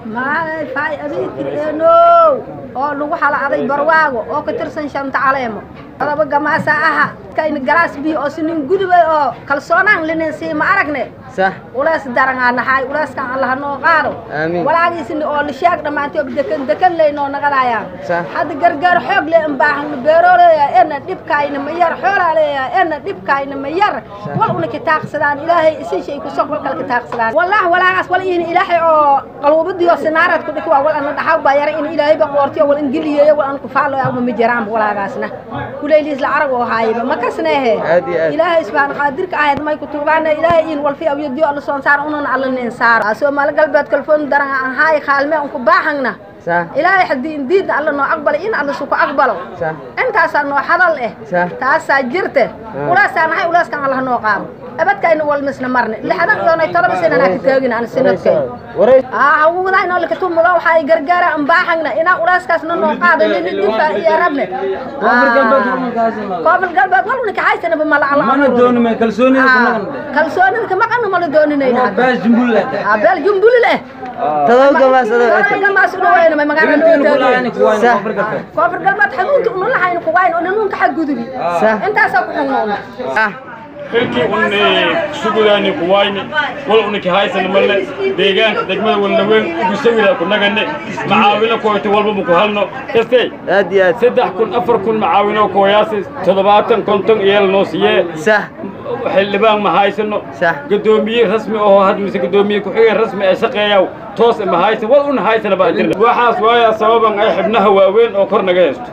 Maay fay abiidkeenow oo lagu xalaaday barwaago oo ka tirsan shanta caleemo adaba gamaasa aha kayna galaas biyo oo sinin gudubay oo kalsoonaan linin sii ma aragne sax ulaas daran aan nahay ulaaskan Allah noo qaado Aamiin. Walaagiisina oo la sheeg dhammaantii oo dekan dekan leynoo naqadayaan. Sax. Hadda gargaar xoog leh in baahan beerooleya ena dhibkaayna ma yar xoolaaleya ena dhibkaayna ma yar wal una kitaaqsadaan Ilaahay isin shay ku soo wal kala kitaaqsadaan wallaah walaagaas wal in Ilaahay oo qalwabadiyo sinaarad ku dhig waa wal ana dhaxaw baa yar in Ilaahay ba qoortiyo wal ingiliyeeyo wal an ku faalo ma jiraan walaagaasna kulayliis la arag oo haayba ma kasnehe. Aad iyo aad. Ilaahay subxaan qaadirka ahayd may ku tuugaana Ilaahay in wal fi awiyadiyo alla soo saar unan alla nin saar Soomaali galbeed kalfoon daran aan haay khaalme aan ku baaxangna. Sax. Ilaahay haddii indiidna alla noo aqbalo in alla su ku aqbalo. Sax. Intaasaa noo hadal eh. Sax. Taasaa jirte. Ulaasaa nahay ulaaskan Allah noo qaado abadkayna walmisna marne lixdan iyoonay todoba sanana ka taagin aan sanadkay waray hawgudayno lakatumulo waxaa ay gargaara aan baaxangna inaa ulaaskaasna noo qaado nin difaa iyo rabne koonfur galbeed walna kaxaysanaba mala alla mana doonime kalsoonida ku naqan kalsoonida kama qanno mala dooninayna baas jumbul leh. Beel jumbuli leh. Todoba gamaas adoo todoba gamaas una wayna magaalada noo Intiina kulaayna taagin. kuwayna Sax. koonfur galbeed Koonfur galbeed xanuunta una lahayn kuwayn oo nanuunka xag gudubi. Sax. Intaasaa ku xugnoona. Ah. Xilkii un sugudaani kuwayni wal unaki haysan malle deegaanka degmada Walnaweyn ugu sawira ku nagane macaawino kooyto walba mu ku halno kastay. Aad iyo aad. 3000 4000 macaawino kooyaasi 70 50 yeel noo siiyee. Sax. Xildhibaan ma haysano. Sax. Gudoomiye rasmi oo had mise gudoomiye ku-xigeen rasmi ay shaqeeyaa toos ma haysan wal un haysana baa jirna waxaas waaya sababan ay xibnaha waaweyn oo kor naga haysto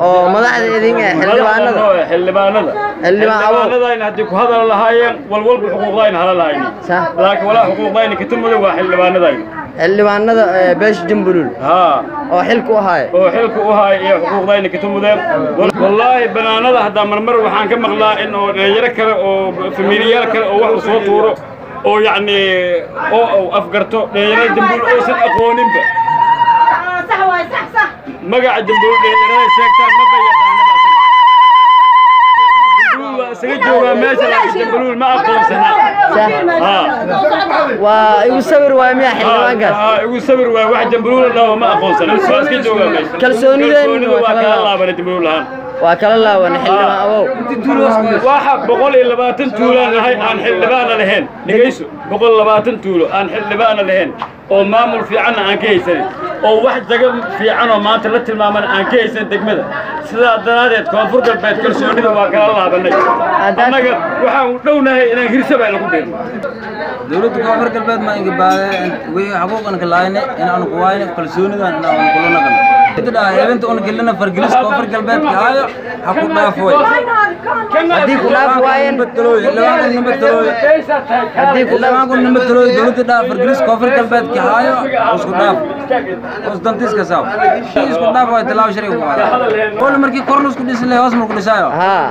oo madaxda idin eh xildhibaanada xildhibaanada Xildhibaan Awow. Xildhibaanadayna haddii ku hadal lahaayeen wal walba xuquuqdayna hala lahayn. Sax. Laakiin walaa xuquuqdayna katumada waa xildhibaanadayna. Xildhibaanada beesha Jumbulul haa oo xilka u haya oo xilka u haya iyo xuquuqdayna katumudeen wallaahi banaanada haddaa marmar waxaan ka maqlaa in oo dhalinyaro kale oo familiyaal kale oo wax u soo tuuro oo yacni oo uu afgarto dhalinyarada Jambuul uusan aqooninba magaca Jambuul dhalinyarada sheegtaan maba yaqaanaba asaga Jambuul waa isaga joogaa meesha laakiin Jambuul ma aqoonsana. Haa. Waa igu sawir waay miya xildhibaankaas? Haa, igu sawir waay wax Jambuul la dhaho ma aqoonsana waa iska joogaa meesha. Kalsoonideen kalsoonida waa waa kala kala laaban. laabanay Jambuul lahaan Waa kala laaban xildhibaan Awow. Waxa 120 tuulaan nahay aan xildhibaana lahayn dhegayso 120 tuulo aan xildhibaana lahayn oo maamul fiicanna aan ka haysanin oo wax jago fiican oo maanta la tilmaamana aan ka haysan degmada sidaa daraadeed koonfur galbeed kalsoonida waa kala laabanay annaga waxaan u dhownahay inaan Hirshabeelle ku biirno. Dowladda koonfur galbeed ma inga baade wixii xaquuqan ka laayne in aanu kuwayne kalsoonidan in aanu kula naqan inta heebenta una gelina fargelis koonfur galbeed ka haayo ha ku dhaaf way. Haddii ku dhaaf waayeen nabadgalooy xildhibaanku nabadgalooy haddii ku dhaaf xildhibaanku nabadgalooy dowladda dhaaf fargelis koonfur galbeed ka haayo isku dhaaf os dantiska saab isku dhaaf way tilaabo sharci ku qaada qol markii korna isku dhisi lahay hoos marku dhisaayo haa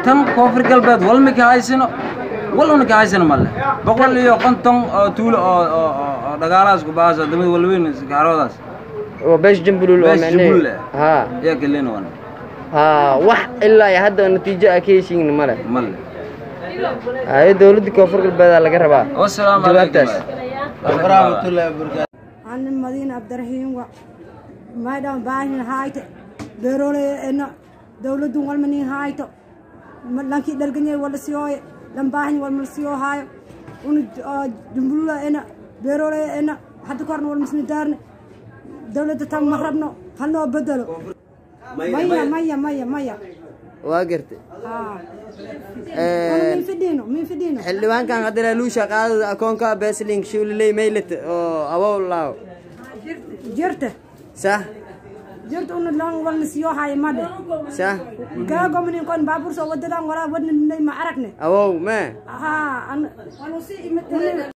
tan koonfur galbeed wal ma ka haysano wal una ka haysano malle 150 oo tuulo oo oo oo dhagaalahaas ku baasa damad walweyn gaaroodaas waa beesha Jumbulul oo Beesha micnaheedu Jumbulul eh. haa yaa gelin wana haa wax ilaa iyo hadda natiijo aa ka heshiin male malle haye dowladda koonfur galbeedaa laga rabaa wassalaamu calaykum jawaabtaas. Waraxmatullaahi wabarakaatu. Anin Madiina Cabdiraxiim wa maydhan baahin hayte beerole ena dowladun walmanin hayto lankii dhalganyay wala siyooye lan baahin walmal siyoo haayo unu jumbulula ena beerole ena hadda korna walmasna daarne dowladda tan ma rabno hanoo bedelo maya maya maya maya. Waa gartay. Haa min fidhiino min fidhiino. Xildhibaankan haddana luusha qaadada akoonka beslink shiwliley maylet oo Awow laaw jirta sax jirta unu lan walna siyoo haayo madhe sax gaagomnin kon baabuur soo wadadan walaa wadna ma aragne Awow mee haa an